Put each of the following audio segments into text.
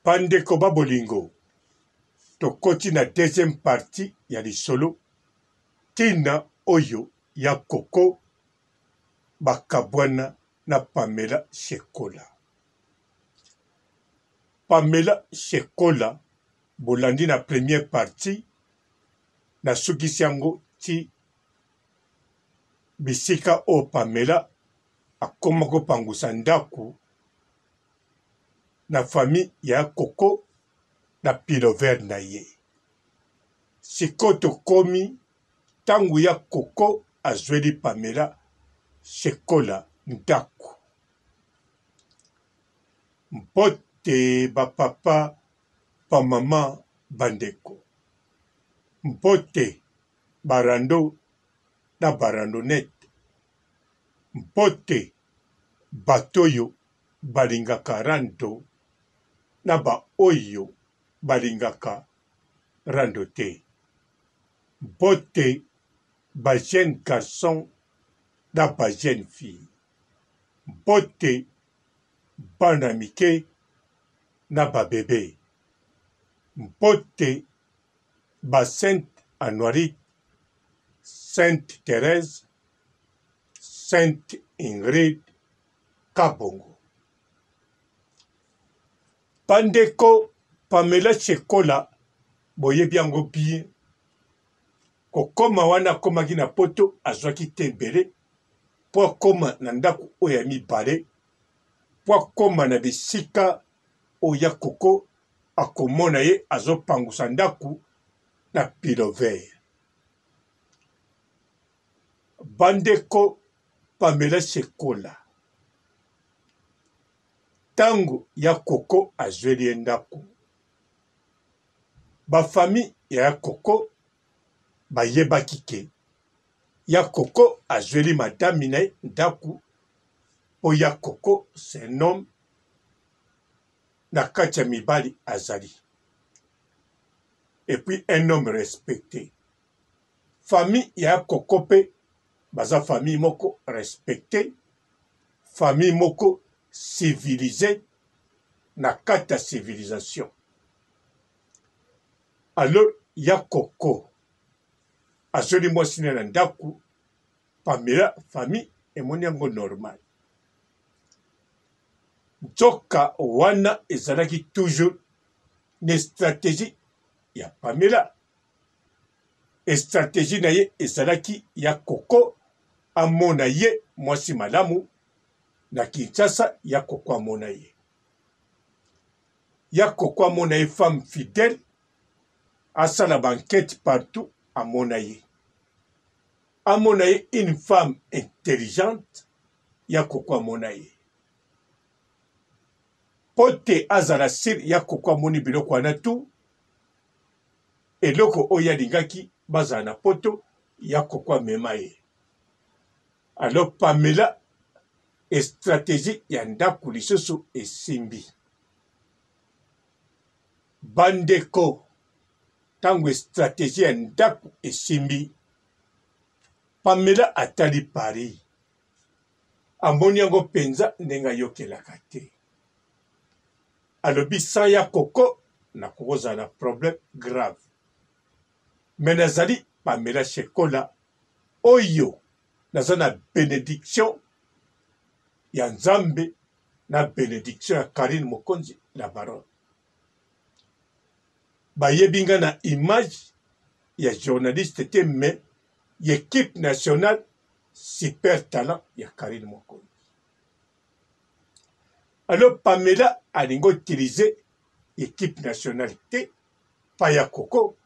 Bandeko ba bolingo, tokoti na deuxième partie ya lisolo tina oyo ya Koko bakabwana na Pamela Shekola. Pamela Shekola bolandi na première partie, nasukisi yango ti bisika oyo Pamela akoma kopangusa ndako na famille ya koko na pilover na ye. Sikoyo tokomi tango ya koko azweli Pamela Shekola ndako. Mbote ba papa, ba mama, ba ndeko. Mbote ba rando na ba randonnette. Mbote bato oyo balingaka rando na ba oyo balingaka rando te. Mbote ba jeunes garçons na ba jeunes filles. Mbote bana mike na ba bebe. Mbote ba Sainte Anuarite, Sainte Therèse, Sainte Ingrid Kabongo. Bandeko Pamela Shekola boyebi yango bien kokoma wana akomaki na poto azwaki te ebele mpo akoma na ndako oyo ya mibale mpo akoma na bisika oyo ya koko akomona ye azopangusa ndako na pilover. Bandeko Pamela Shekola tango ya koko azweli ye ndako ba famille ya ya koko bayebaki ke ya koko azweli madame na ye ndako mpo ya koko c'est un homme na kati ya mibali azali et puis un homme respecte Famille ya koko pe baza famille moko respecte, famille moko civilise na kati ya civilisation. Alors ya koko azweli mwasi na na ndaku Pamela famille emoni yango normal. Nzoka wana ezalaki toujours na strategie ya Pamela. Estrategie na ye ezalaki ya koko amona ye mwasi malamu na Kinshasa ya koko amona ye. Ya koko amona ye femme fidèle asala ba enquete partout amona ye. Amona ye une femme intelligente ya koko amona ye. Po te azala sur ya koko amoni biloko wana tout eloko oyo ye alingaki bazala na poto ya koko amema ye alors Pamela estrategie ya ndaku lisusu esimbi bandeko ntango estrategie ya ndaku esimbi Pamela atali Paris amoni yango mpenza ndenge ayokelaka te alobi sans ya koko nakokozala na problème grave mais nazali Pamela Shekola oyo naza na benediction ya Nzambe na benediction ya Carine Mokonzi la baronne. Bayebi nga na image ya journaliste te mais y'equipe nationale super talent ya Carine Mokonzi. Alors Pamela alingi utiliser equipe nationale te paya koko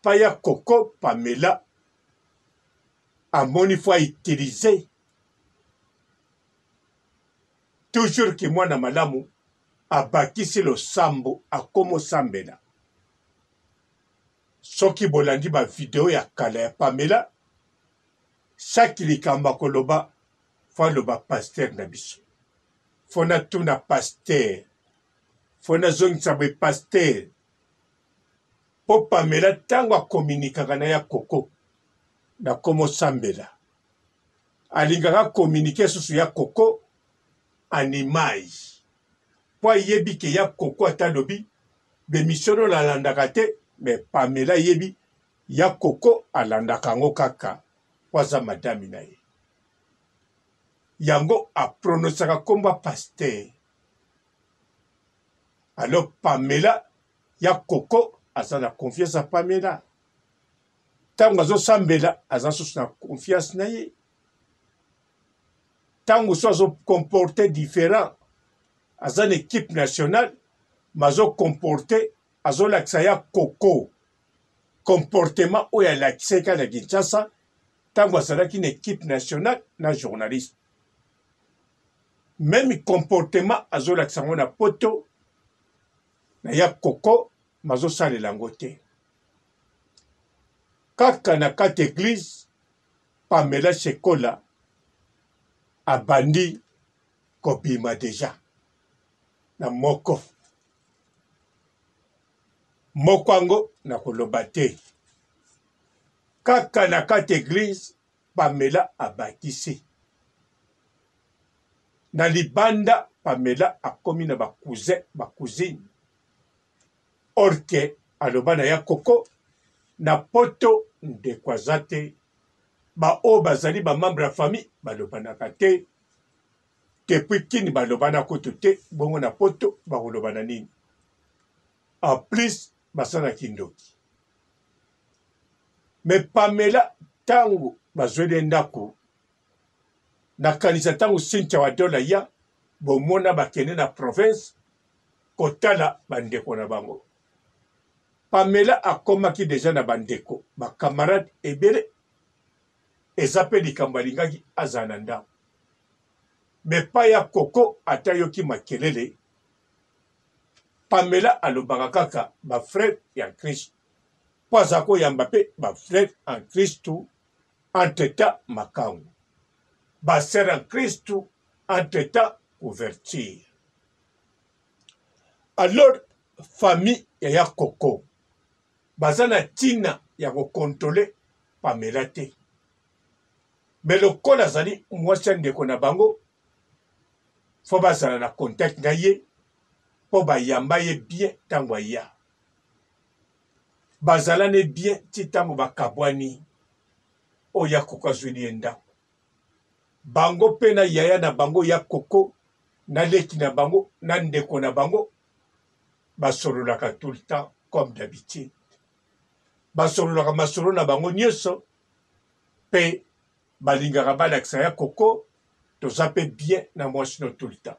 paya koko Pamela amoni faut utiliser toujours ki mwana malamu abakisi losambo akomosambela soki bolandi ba video ya kala ya Pamela chaque likambo akoloba fo aloba pasteur na biso fo natuna pasteur fo nazongisa boye pasteur mpo Pamela ntango akominikaka na ya koko nakomosambela alingaka kominike susu ya koko en image. Mpo ayebi ke ya koko ata alobi bemission oyo alandaka te, mais Pamela ayebi ya koko alandaka yango kaka mpo aza madame na ye. Yango apronosaka nkombo ya pasteur. Alors Pamela ya koko aza na confiance ya Pamela. Ntango azosambela aza susu na confiance na ye. Ntango so azo comporter different, aza na equipe nationale mais azo comporter, azolakisa ya koko comportement oyo alakisaki kaka na Kinshasa ntango azalaki na equipe nationale na journaliste. Meme comportement azolakisa yango na poto na ya koko bazosalela yango te. Kaka na kati eglise Pamela Shekola abandi kobima deja na moko moko yango nakoloba te kaka na kati eglise Pamela abakisi na libanda Pamela akomi na ba cousin ba cousine or que aloba na ya koko na poto ndeko aza te ba oyo bazali ba membre ya famille balobanaka te depuis kini balobana kutu te bongo na poto bakolobana nini en plus basala kindoki me Pamela ntango bazweli ye ndako nakanisa ntango Cynthia Wadola ya bomona bakende na province kotala bandeko na bango. Pamela akomaki deja na bandeko ba camarade ebele, eza pe likambo alingaki azala na ndako. Mais pa ya Coco ata ayoki makelele, Pamela alobaka kaka ba frères ya Christ po aza koyamba pe ba frères en Christ entre temps makangu, ba sœurs en Christ entre temps couverture. Alors famille ya ya koko baza na tina ya ko controler Pamela te. Mais lokola azali mwasi ya ndeko na bango, faut bazala na contact na ye po bayamba ye bien tango aya. Bazala ne bien ti tango bakabwani. Oyo ya koko azweli ye ndako. Bango pe na yaya na bango ya koko na leki na bango na ndeko na bango basololaka tout le temps comme d'habitude. Basololaka masolo na bango nyoso pe balingaka balakisa ya koko toza pe bien na mwasi no tout le temps.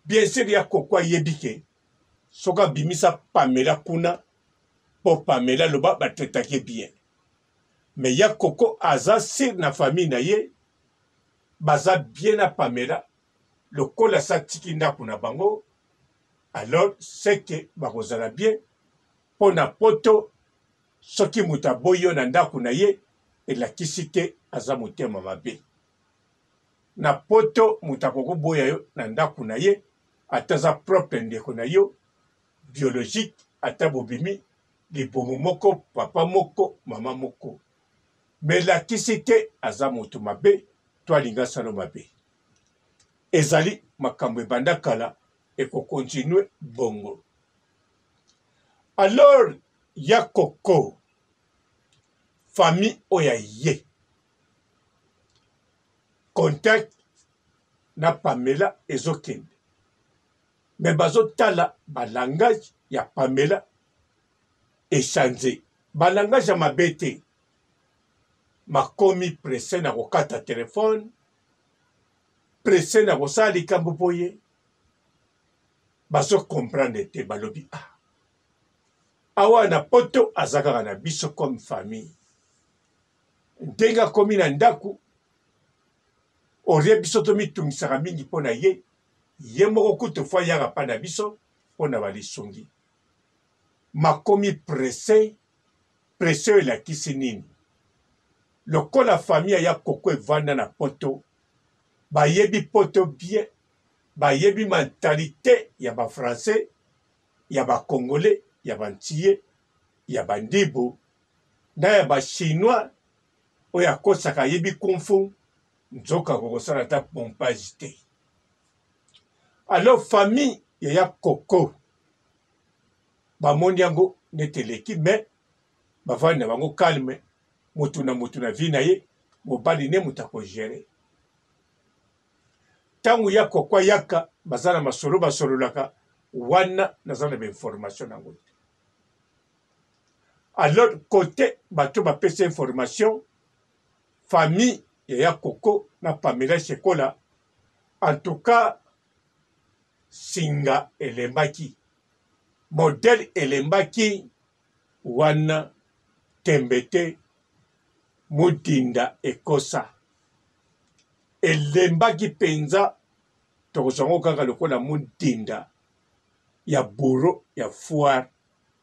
Bien sûr ya koko ayebi ke soki abimisa Pamela kuna po Pamela aloba ba traitaki ye bien. Mais ya koko aza sur na famille na ye baza bien na Pamela lokola asi atiki ndaku na bango alors ce que bakozala bien po na poto soki moto aboyi yo na ndaku na ye elakisi te aza motema mabe. Na poto moto akoki koboya yo na ndaku na ye ata aza propre ndeko na yo biologique ata bobimi libumu moko papa moko mama moko mais elakisi te aza moto mabe to alingi asalo mabe. Ezali makambo ebanda kala eko continuer bongo. Alors ya koko famille oyo ya ye contact na Pamela ezokende mais bazotala ba langage ya Pamela echange ba langage ya mabe te makomi presse na kokata telefone presse na kosala likambo boye bazo comprendre te balobi ah awa na poto aza kaka na biso comme famille ndenge akomi na ndako orie biso tomitungisaka mingi mpo na ye ye moko kutu fo ayaka mpa na biso mpo na balisungi makomi presse presse oyo elakisi nini lokola famille ya koko evanda na poto bayebi poto bien bayebi mentalite ya ba français ya ba congolais ya ba ntiye ya ba ndibu na ya ba chinois oyo akosaka ayebi kung fu nzoka akokosala ata pompage te alors famille. ya ya koko bamoni yango neti eleki mais bavandi na bango calme motu na motu na vie na ye mobali nde moto akogere ntango ya koko ayaka baza na masolo basololaka wana naza na bainformation na yango te alors kote bato bapesa information famille ya ya koko na pamela shekola en tout cas singa elembaki modèle elembaki wana tembe te mudinda ekosa elembaki mpenza tokozwa yango kaka lokola mudinda ya bureau ya foire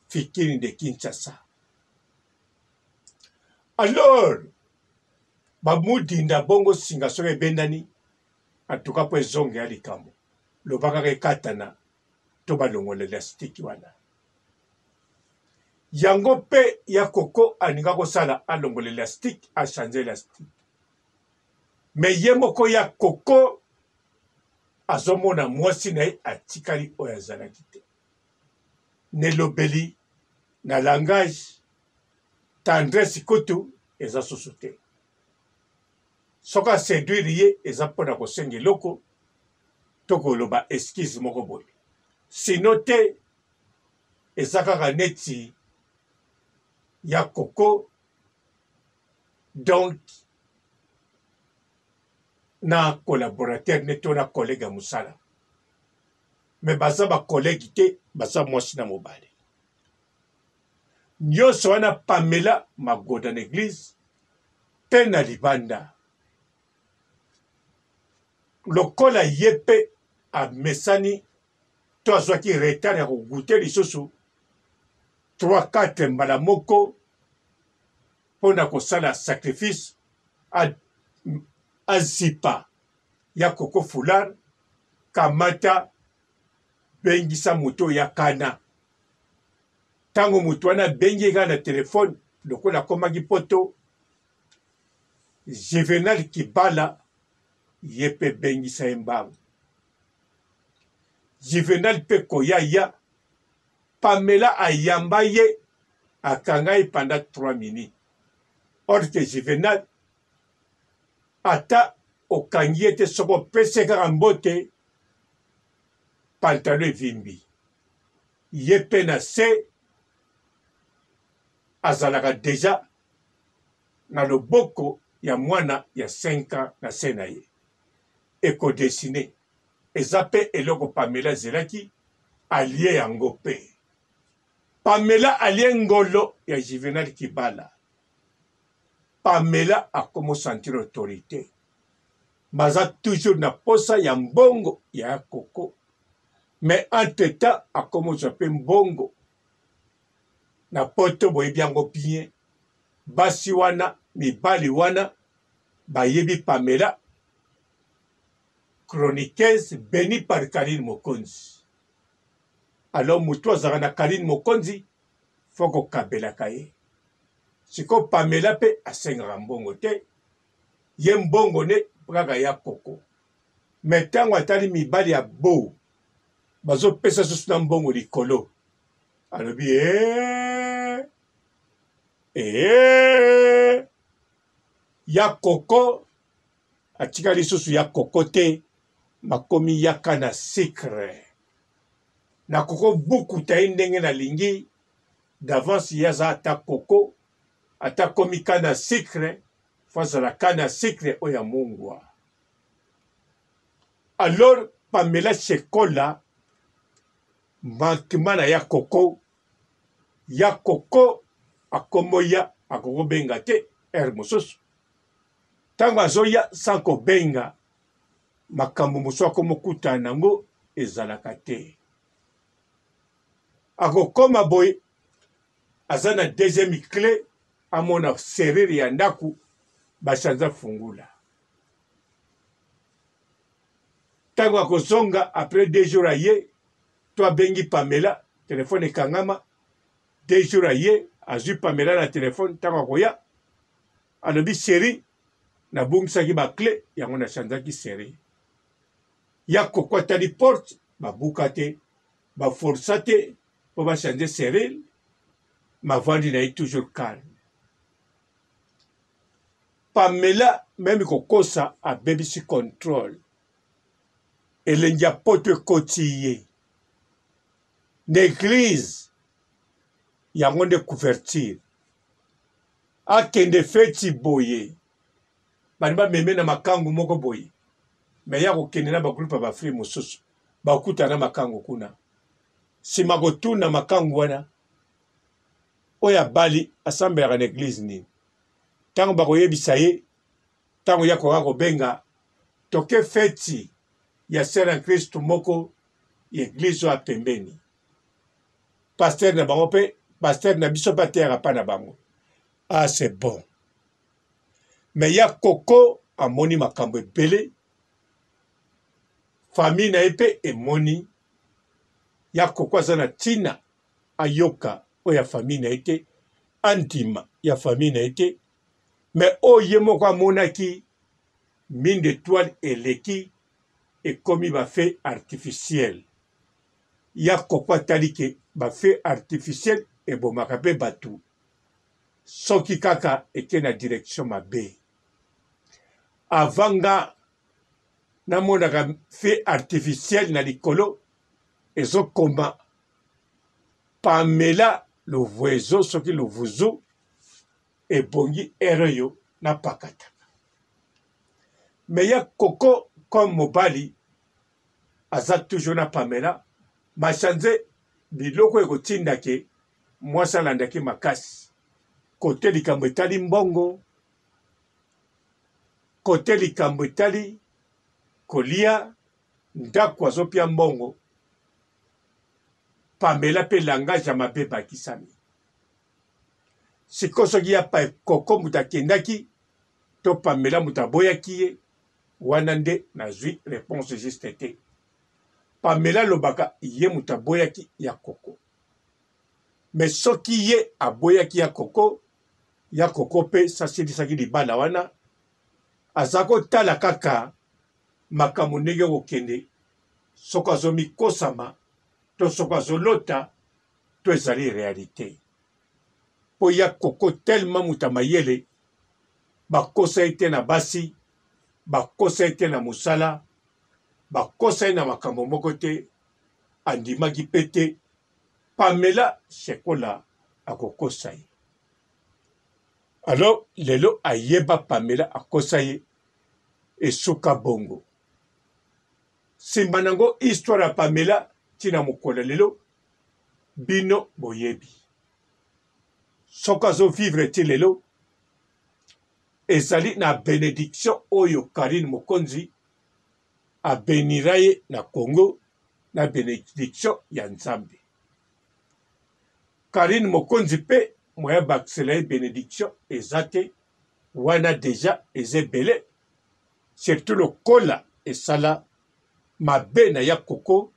fikini de Kinshasa. Alors bamudinda bongo singa soki ebendani antuka mpo ezonga ya likambo loba kaka ekatana to balongola elastiki wana yango mpe ya koko alinga kosala alongola elastike achange elastike me ye moko ya koko azomona mwasi na ye atikali oyo azalaki te na elobeli na langage tendresse kutu eza susu te soki aseduire ye eza mpo na kosenga eloko to koloba excuse moko boye sino te eza kaka neti ya koko donc na collaborateur ne to na collègue ya mosala me baza ba collègue te baza mwasi na mobali nyonso wana pamela magoda na eglise mpe na libanda lokola ye mpe amesani to azwaki retard ya kogute lisusu 3 4 mbala moko mpo na kosala sacrifice azipa ya koko foulard kamata bengisa moto ya kana ntango moto wana abengi ye kaka na telefone lokola akomaki poto juvenal kibala ye mpe bengisa ye mbangu juvenal mpe koya ya pamela ayamba ye akanga ye pendant 3 minutes or que juvenal ata okangi ye te soki opesi ye kaka mbote pantalo evimbi ye mpe na se azalaka deja na loboko ya mwana ya 5 ans na se na ye ekodesine eza mpe eloko pamela azelaki alie yango mpe pamela alie ngolo ya juvenal kibala Pamela akomo sentir autorite. Baza toujours na posa ya mbongo ya koko. Mais entre temps akomo zwa pe mbongo. Na poto boyebi yango bien. Basi wana mibali wana bayebi Pamela chroniqueuse bénie par Karine Mokonzi. Alors mutu azalaka na Karine Mokonzi fo kokabelaka ye sikoyo pamela mpe asengaka mbongo te ye mbongo nde kaka ya koko me ntango atali mibali ya bo bazopesa susu na mbongo likolo alobi ee ee ya koko atikali lisusu ya koko te makomi yaka na sikre Nakoko bukuta ye ndenge nalingi d'avance ye aza ata koko ata akomi canne à sucre faut azala canne à sucre oyo ya mungwa alors Pamela Shekola manquement na ya koko ya koko akomoya akokobenga te heure mosusu ntango azoya sans kobenga makambo mosusu akomokutana na yango ezalaka te. Akokoma boye aza na deuxième cle amona serrure ya ndako bachanza fungula. Ntango akozonga après deux jours aye to abengi Pamela telefone ekangama deux jours aye azwi Pamela na telefone ntango akoya alobi chérie nabungisaki ba cle yango na changeaki serrure ya koko atali porte babuka te. Ba força te po ba changer serrure, mavandi na ye toujours calme. Pamela meme kokosa abebisi controle. Elengi ya poto ekoti ye. Na eglise yango nde couverture. Akende feti boye. Bani bameme na makangu moko boye. Mais ya kokende na ba groupe ya ba filles mosusu. Bakutana na makangu kuna. Sima kotuna makangu wana oyo abali asambelaka na eglise nini? Tango bakoyebisa ye, tango ye akoka kobenga toke feti ya sœur en Christ moko ya eglise oyo ya pembeni. Pasteur na bango pe, pasteur na biso pe ateyaka pa na bango. Ah c'est bon. Mais ya Coco amoni makambo ebele, famille na ye pe emoni ya Coco aza na tina ayoka oyo ya famille na ye te, andima ya famille na ye te, mais oyo ye moko amonaki mine d'etoile eleki ekomi ba feu artificiel. Ya Coco atali ke ba feu artificiel ebomaka pe batu soki kaka eke na direction mabe. Avant nga namonaka feu artificiel na likolo ezokoma Pamela Luvuezo soki Luvuzu ebongi heure oyo napakataka. Mais ya Coco comme mobali aza toujours na Pamela machanze biloko ekotinda ke mwasi alandaki makasi kote likambo etali mbongo kote likambo etali kolia ndako azopia mbongo Pamela pe langage ya mabe ebakisami. Sikoyo soki ya pa koko moto akendaki to Pamela moto aboyaki ye, wana nde nazwi reponse juste te. Pamela alobaka ye moto aboyaki ya koko. Mais soki ye aboyaki ya koko, ya koko pe sasilisaki libala wana, aza kotala kaka makambo ndenge ekokende soko azomikosama to soko azolota to ezali realite. Po ya koko tellement moto ya mayele, bakosa ye te na basi, bakosa ye te na mosala, bakosa ye na makambo moko te, andimaki pe te Pamela Shekola akokosa ye. Alors lelo ayeba Pamela akosa ye, esuka bongo. Sima nango histoire ya Pamela ti na mokolo ya lelo bino boyebi. Soki azo vivre ti lelo ezali na benediction oyo Carine Mokonzi a benira ye na Congo na benediction ya Nzambe. Carine Mokonzi pe moyen abakisela ye benediction eza te, wana dejà eza ebele surtout lokola esala mabe na ya Coco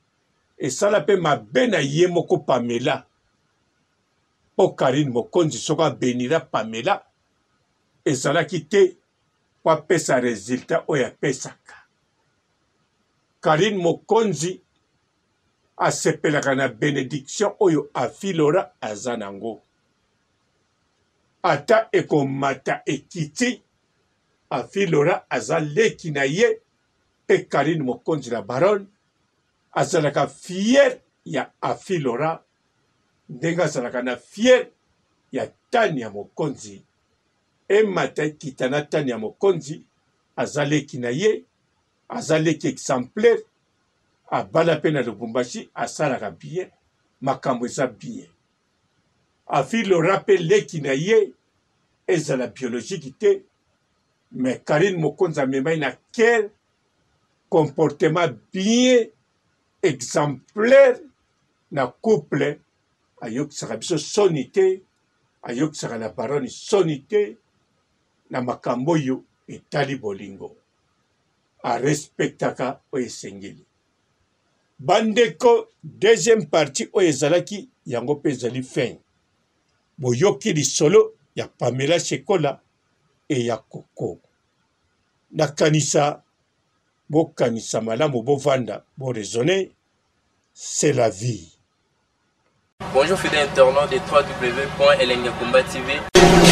esala pe mabe na ye moko Pamela po Carine Mokonzi soki abenira Pamela ezalaki te po apesa resultat oyo apesaka. Carine Mokonzi asepelaka na benediction oyo Afi Laura aza nango. Ata ekomata ekiti Afi Laura aza leki na ye pe Carine Mokonzi la baronne azalaka fière ya Afi Laura ndenge azalaka na fière ya Tania Mokonzi emata ekita na Tania Mokonzi aza leki na ye aza leki exemplaire abala pe na Lubumbashi asalaka bien makambo eza bien Afi Laura pe leki na ye ezala biologique te mais Carine Mokonzi amemai na quel comportement bien exemplaire na couple ayokisaka biso soni te ayokisaka la baronne soni te na makambo oyo etali bolingo arespectaka oyo esengeli bandeko deuxième partie oyo ezalaki yango mpe ezali fin boyoki lisolo ya Pamela Shekola et ya Coco nakanisa bokanisa malamu bovanda bo raisonner. c'est la vie. Bonjour fidèles internautes de www.elengakomba TV.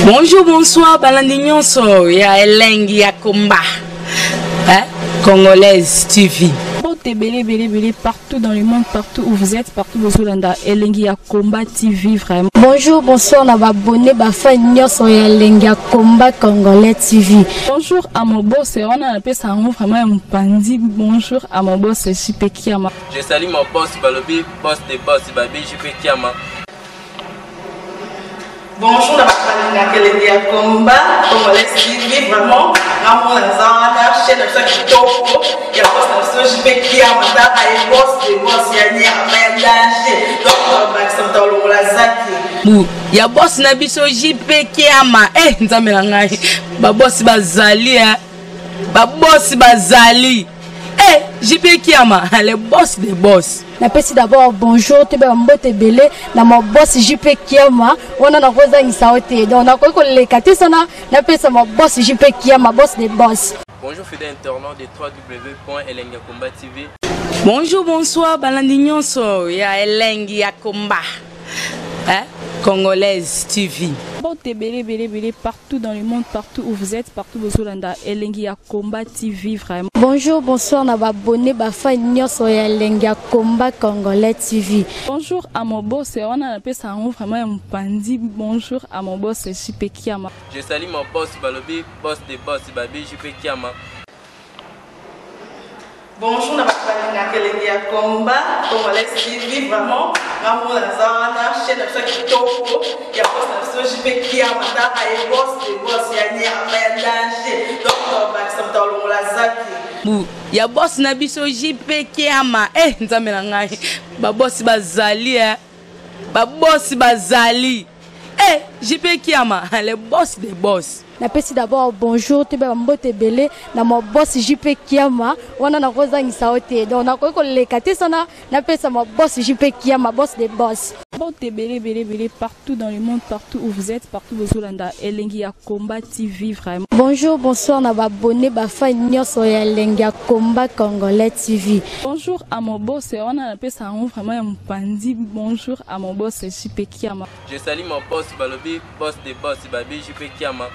Bonjour, bonsoir, balandi nyonso ya elengi ya komba. Hein? Congolaise TV. Mbote ebele ebele ebele partout dans le monde, partout où vous êtes, partout bozolanda elengi ya combat TV vraiment. Bonjour, bonsoir na ba abonné ba fan nyonso ya elengi ya combat congolais TV. Bonjour à mon boss, wana napesa yango vraiment ya mopanzi. Bonjour à mon boss JP Kiama. Je salue mon boss Balobi, boss des boss Babi JP Kiama. Bonjour na bato balingaka elengi ya combat congolais TV vraiment ngamona naza wana chaîne na biso ya kitoko ya boss na biso JP Kiama tala ye boss de boss ya nyama ya danger donc bakisa moto alongola zaki bu ya boss na biso JP Kiama eh nzambe na ngai ba boss bazali eh ba boss bazali eh JP Kiama le boss des boss. Napesi d'abord bonjour toyeba mbote ebele na ma boss JP Kiama wana nakozangisa yo te donc nakoki koleka te sana napesa ma boss JP Kiama boss des boss. Bonjour fidèles internautes de www.elengakomba TV. Bonjour, bonsoir, balandi nyonso ya elengi ya komba. Hein? Congolaise TV. Mbote ebele ebele ebele partout dans le monde, partout où vous êtes, partout bozolanda elengi ya combat TV vraiment. Bonjour, bonsoir na ba abonné ba fan nyonso ya elengi ya combat congolais TV. Bonjour à mon boss, wana napesa yango vraiment ya mopanzi. Bonjour à mon boss JP Kiama. Je salue mon boss Balobi, boss des boss Babi JP Kiama. Bonjour na bato balingaka elengi ya combat congolais TV vraiment ngamona naza wana chaîne na biso ya kitoko ya boss na biso JP Kiama tala ye boss de boss ya nyama ya danger donc bakisa moto alongola zaki bu ya boss na biso JP Kiama eh nzambe na ngai ba boss bazali eh ba boss bazali eh JP Kiama le boss des boss. Napesi d'abord bonjour toyeba mbote ebele na ma boss JP Kiama wana nakozangisa yo te donc nakoki koleka te sana napesa ma boss JP Kiama boss des boss. Mbote ebele ebele ebele partout dans le monde, partout où vous êtes, partout bozolanda elengi ya combat TV vraiment. Bonjour, bonsoir na ba abonné ba fan nyonso ya elengi ya combat congolais TV. Bonjour à mon boss, wana napesa yango vraiment ya mopanzi. Bonjour à mon boss JP Kiama. Je salue mon boss Balobi, boss des boss Babi JP Kiama.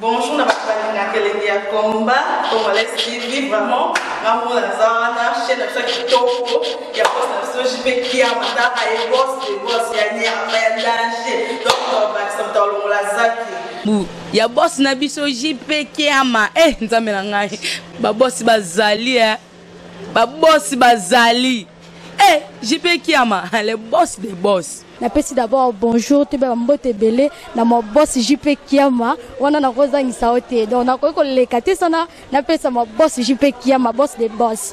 Bonjour na bato balingaka elengi ya combat congolais TV vraiment ngamona naza wana chaîne na biso ya kitoko ya boss na biso JP Kiama tala ye boss de boss ya nyama ya danger donc bakisa moto alongola zaki bu ya boss na biso JP Kiama eh nzambe na ngai ba boss bazali eh ba boss bazali eh JP Kiama le boss des boss. Napesi d'abord bonjour toyeba mbote ebele na ma boss JP Kiama wana nakozangisa yo te donc nakoki koleka te sana napesa ma boss JP Kiama boss des boss.